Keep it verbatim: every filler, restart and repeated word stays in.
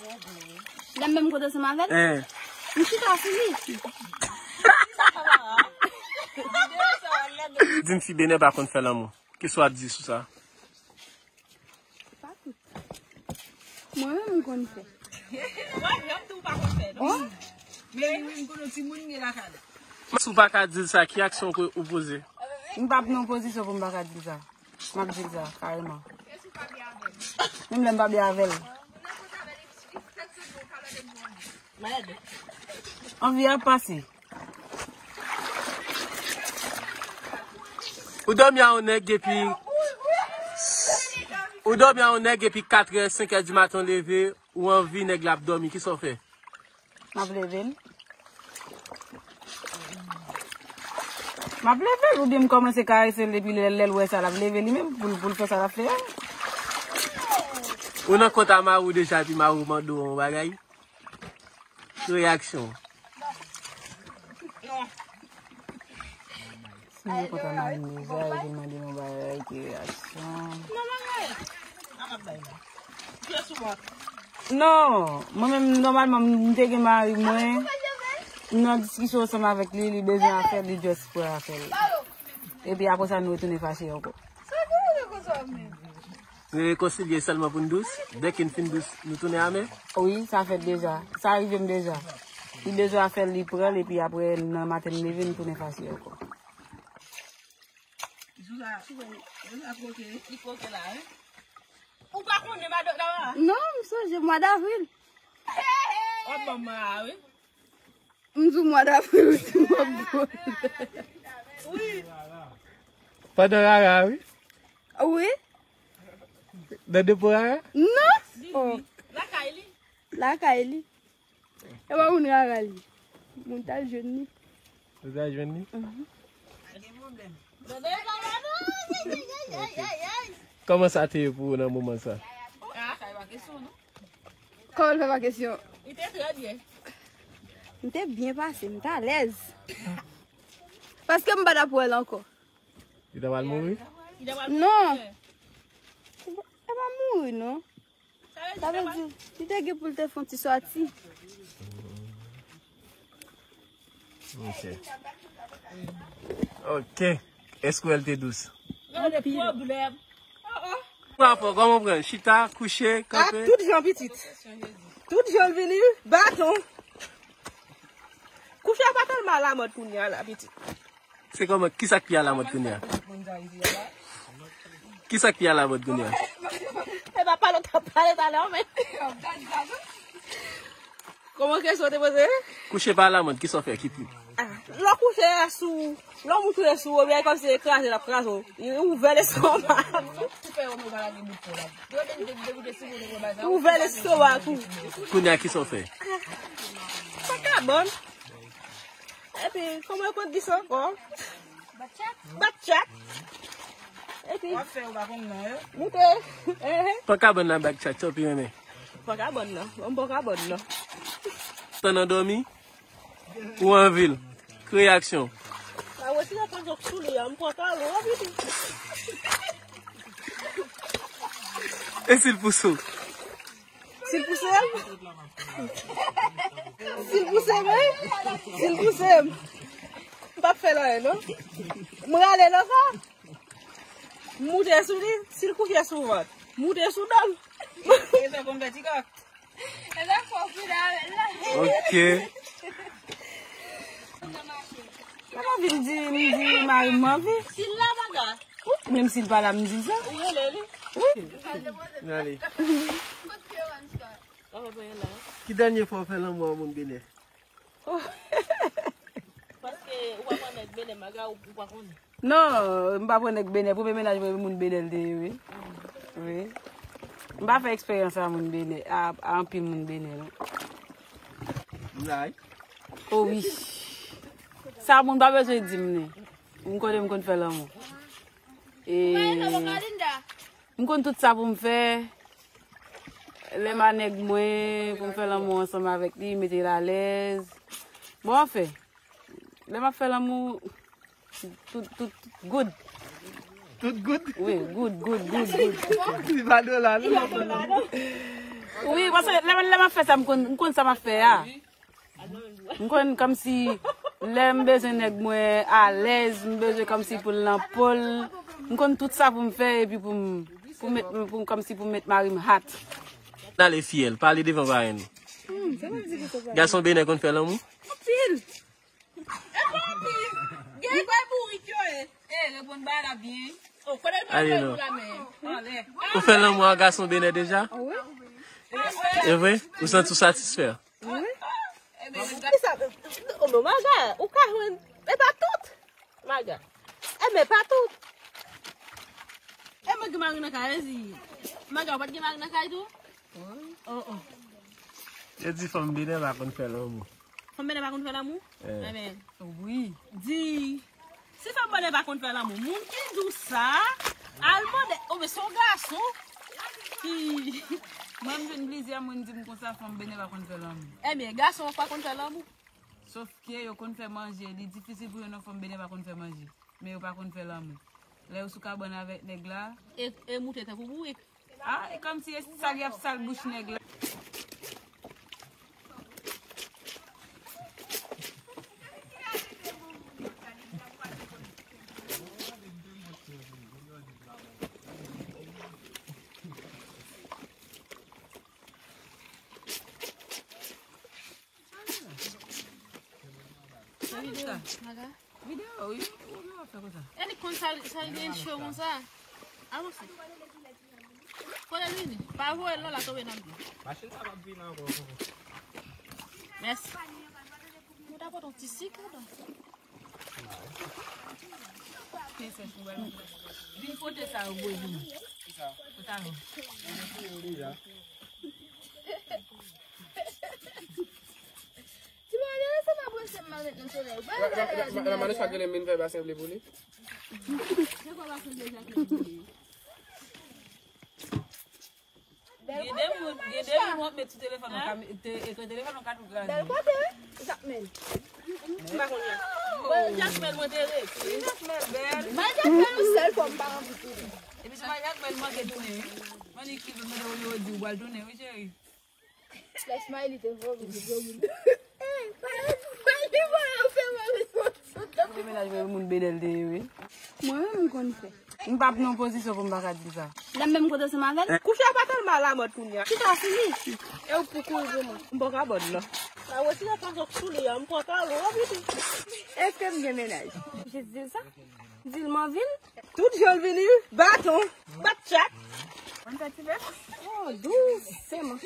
Lè m menm kote ansanm avè l, eh, m chita sou li. Di m fi Benè pa konn fè lanmou. Kisa w ap di sou sa? Pa tout. Mwen menm m konn fè. Mwen menm tou pa konn fè, non. Oh. Men wi, m konn yon timoun gen lakay la. Si w pa ka di l sa, ki aksyon ou, ou poze? M p ap nan pozisyon pou m pa ka di l sa. M ap di l sa, kareman. Menm lè m pa byen avè l. Anvi ap pase. Ou dòmi a yon nèg depi, ou dòmi a yon nèg depi katrè, senkè di maten, w leve, ou anvi nèg la ap dòmi, kisa w fè? M ap leve l. M ap leve l, oubyen m kòmanse karese l, epi lè, lè l wè sa, l ap leve li menm, pou l, pou l fè sa l ap fè a. Ou nan kont a mari w deja, epi mari w mande w yon bagay? Ki reyaksyon? Si mwen kontan mari m deja, epi l mande m yon bagay, ki reyaksyon? Non, mwen menm, nòmalman, m te gen mari mwen, m nan diskisyon ansanm avèk li, li bezwen afè l, li just pran afè l. Epi apre sa, nou retounen fache ankò. Nou rekonsilye sèlman pou n dous. Dèke n fin dous, nou tounen amè. Wi, sa fèt deja. Sa rive m deja. Li bezwen afè l, li pran l, epi apre, nan maten m leve, m tounen fache ankò. Li koke la, wi. Ou pa konnen madan nan la? Non, m sonje mwa davril. W ap ban m a, wi. M di w mwa davril, wi, m ap gwo. Wi. Pandan rara, wi. Wi. Nan depo rara? Non. Oh. Lakay li. Lakay li. E pa moun rara li. Moun t al jwenn li. Ou t al jwenn li? Mhm. Kòman sa te ye pou ou nan moman sa? Ah, sa e pa kesyon, non. Kòman l fè pa kesyon? Li te trè byen. M te byen pase, m te alèz. Paske m pa t ap wè l ankò. Li ta pral mouri? Non. E pa mouri, non. Sa vle di, li te gen pou l te fè yon ti sòti. Ok. Ok. Èske w wè l te dous? Anpil. Rapò, kòman w pran? Chita, kouche, kanpe? Tout jan pitit. Tout jan l vini, baton. Kouche a pa tèlman alamòd kounye a la, pitit. Se kòman, kisa k pi alamòd kounye a? Kisa k pi alamòd kounye a? E pa pale w t ap pale talè, men. Kòman kesyon w te poze? Kouche pa alamòd, kisa w fè ki pi? Ah, lè w kouche sou, lè w moutre sou ou, byen kòmsi e kraze l ap kraze w. Li ouvè lestomak. Ouvè lestomak ou. Kounye a kisa w fè? Sa ka bon. Epi, kòman yo konn di sa ankò? Bat chat. Epi, w ap fè, ou pa konn non yo? Moute. Ehe. Pan kabann nan bat chat, sa w pi renmen? Pan kabann nan. Ban m pan kabann nan. Tan nan dòmi? Ou anvi l? Ki reyaksyon? A wè, si nan tan jòk sou li a, m pran kalo, wi, pitit. E si l pouse w? Si l pouse m? Si l pouse m, wi. Si l pouse m. M p ap fè l anyen, non. M rale nan sa. M moute sou li, si l kouche sou vant. Moute sou do l. E sa konn fè ti kòk. E sa fò file avè l la. Ok. Mwen anvi m di, m di mari m, mwen anvi. Si l la, pa ka. Wi, menm si l pa la, m di sa. Ou rele li? Wi. N ale. Ki dènye fwa w fè lanmou a moun Benè? Paske ou pa pran nèg Benè, maga ou, ou pa konnen. Non, m pa pran nèg Benè. Premye mennaj mwen, moun Benè l te ye, wi. Wi. M pa fè eksperyans a moun Benè, a, a anpil moun Benè, non. M la, wi. O wi. Sa moun pa bezwen di m li. M konnen m konn fè lanmou. E, m konn tout sa pou m fè. Lè m a nèg mwen, pou m fè lanmou ansanm avèk li, mete l alèz. Bon, anfen, lè m ap fè lanmou, tout, tout, tout good. Tout good? Wi, good, good, good, good. Li pa do la, non? Li pa do la, non. Wi, paske lè, lè m ap fè sa, m konn, m konn sa m ap fè a. M konn kòmsi lè m bezwen nèg mwen alèz, m bezwen kòmsi pou l nan po l. M konn tout sa pou m fè epi pou m, pou m met, pou m, kòmsi pou m met mari m hat. N ale fiyèl, pale devan parenn ou. Gason Benè konn fè lanmou? Anpil. E pa anpil. Gen kwè bourik yo ye. E, reponn bagay la byen. O, kote l pran non. Ou fè lanmou a gason Benè deja? Wi. E vre? Ou santi w satisfè? Wi. Kisa? O, men Maga, ou ka jwenn, e pa tout. Maga. E, men pa tout. E, mwen gen mari nan kay, e di. Maga, ou pa t gen mari nan kay tou? Oh, oh. Yo di fanm Benè pa konn fè lanmou. Fanm Benè pa konn fè lanmou? Eh. Ebyen, wi. Di, si fanm Benè pa konn fè lanmou, moun ki di w sa, al mande, o, men se yon gason ki Mwen, m jwenn plizyè moun di m konsa, fanm Benè pa konn fè lanmou. Ebyen, gason pa konn fè lanmou. Sofke yo konn fè manje, li difisil pou jwenn yon fanm Benè pa konn fè manje. Men yo pa konn fè lanmou. Lè yo sou kabann avèk nèg la. E, e moute tankou bourik. Ah, e kòmsi e sal y ap sal bouch nèg la. Maga. Videyo, wi, ou gen wap fè konsa. E li konn sa, sa li gen cho konsa. Avanse. Kote l vini? Pa voye l non, la tonbe nan pye. Machin sa p ap vini ankò. Mèsi. Mwen ta pote yon ti sik ladan. Vin pote sa yo voye vini. Sa. Pote sa yo. Ti mwen, lè sa m ap wè se m mal met nan solèy. Ba, ba, ba, ba, ba, Manouche pa rele m vin fè basen ble pou li. Se kwa basen ble Jacqueline pou li? Gen de moun, gen de moun w ap met sou telefòn, w ka te ekri telefòn, w ka tou kraze. Bèl kote, wi. Jakmèl. M pa konn Jakmèl. Bon, Jakmèl, mwen te rete. Jakmèl bèl. Bay Jakmèl yon sèl fwa, m pa anvi tounen. Epi se pa Jakmèl manke tounen, wi. Mwen di ki mwen te di w pral tounen, wi, cheri. Lè Smiley te vòlou, te vòlou. Li voye fè mwen responsab. Mennaj mwen moun Benè l te ye, wi. Mwen menm m konn fè. M p ap nan pozisyon pou m pa ka di sa. Lè m menm kote ansanm avè l. Kouche a pa tèlman alamòd kounye a. Chita fini. E ou pou kouri pou mwen. M poko abòd non. Sa wè si lè pa sòt sou li a, m pran kalo, wi, piti. Èske m gen mennaj? Jis di l sa. Di l m anvi l. Tout jan l vini, baton, bat chat. Mwen fè ti bèf. Oh, dousman.